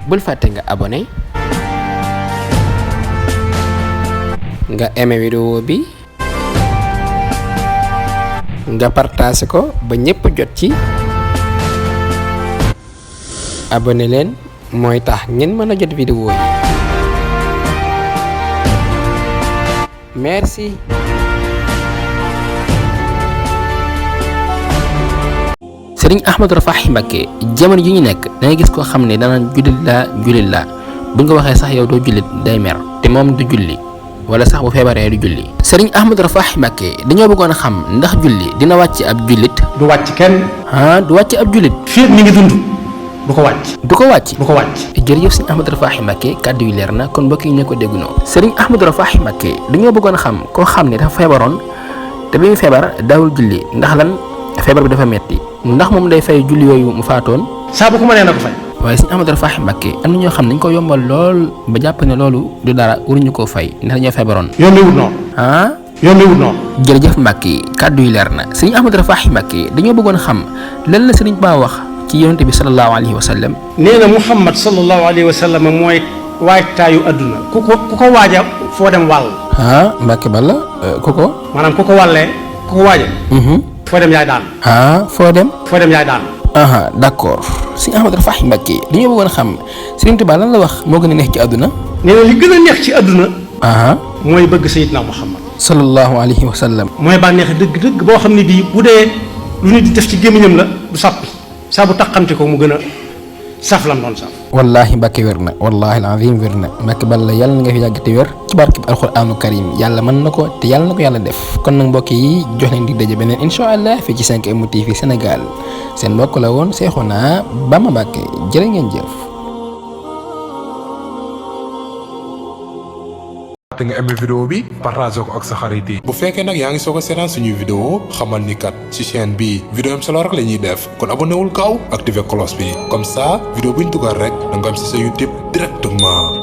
bul fàtte nga abonné nga aimé vidéo bi nga partagé ko ba ñépp jot ci abonné leen mooy tax ngeen mën a jot vidéo yi merci. Sëriñ Ahmadou Rafahi Mbacké jamono ji ñu nekk da ngay gis koo xam ne danaan jullit laa bu nga waxee sax yow doo jullit day mer te moom du julli wala sax bu feebaree du julli. Sëriñ Ahmadou Rafahi Mbacké dañoo bëggoon a xam ndax julli dina wàcc ab jullit. du wàcc kenn. du wàcc ab jullit. fii mi ngi dund du ko wàcc. du ko wàcc. du ko wàcc. jërëjëf sëriñ Ahmadou Rafahi Mbacké kàddu yu leer na kon mbokk yi ñu ko déggunoo. Sëriñ Ahmadou Rafahi Mbacké dañoo bëggoon a xam koo xam ne dafa feebaroon te bi mu feebar daawul julli ndax lan feebar bi dafa metti ndax moom day fay julli yooyu mu faatoon. saa bu ko mënee na ko fay. waaye sëriñ Ahmadou Rafahi Mbacké am na ñoo xam ne dañ ko yombal lool ba jàpp ne loolu du dara waruñu koo fay ndax dañoo feebaroon. yombewut noonu. yombewut noonu. jërëjëf Mbacké kàddu yi leer na sëriñ Ahmadou Rafahi Mbacké dañoo bëggoon xam lan la sëriñ Ba wax ci yonent bi sallallahu alayhi wa sallam. nee na Muhammad sallallahu alayhi wa sallam mooy waajtaayu adduna ku ko waaja foo dem wàll. Mbacké bala ku ko. maanaam ku ko wàllee ku ko waaja. foo dem yaay daan. foo dem. foo dem yaay daan. d'accord sëriñ Ahmadou Rafahi Mbacké dañoo bëggoon xam sëriñ Tuubaa lan la wax moo gën a neex ci àdduna. nee na li gën a neex ci àdduna. mooy bëgg Sayyidina Muhammad. sallallahu alayhi wa sallam. mooy bànneex dëgg-dëgg boo xam ne bii bu dee lu nit di def ci gémmiñam la du sàppi saa bu taqamti ko mu gën a saf lam doon saf. wallaahi Mbacké wér na wallaahi alazim wér na Mbacké balla yàlla na nga fi yàgg te wér ci barkeb alquraanu karim yàlla mën na ko te yàlla na ko yàlla def kon nag mbokk yi jox leen dig daje beneen incha allah fii ci 5M TV Sénégal seen mbokk la woon Cheikhouna Bamba Mbacké jërë ngeen jëf. te nga aimé vidéo bi partage ko ak sa xarit yi. bu fekkee nag yaa ngi soog a seetaan suñuy vidéo xamal ni kat ci chaîne bi vidéo am solo rek la ñuy def kon abonné wul gaaw activé cloche bi comme ça vidéo buñ dugal rek da nga am ci sa YouTube directement.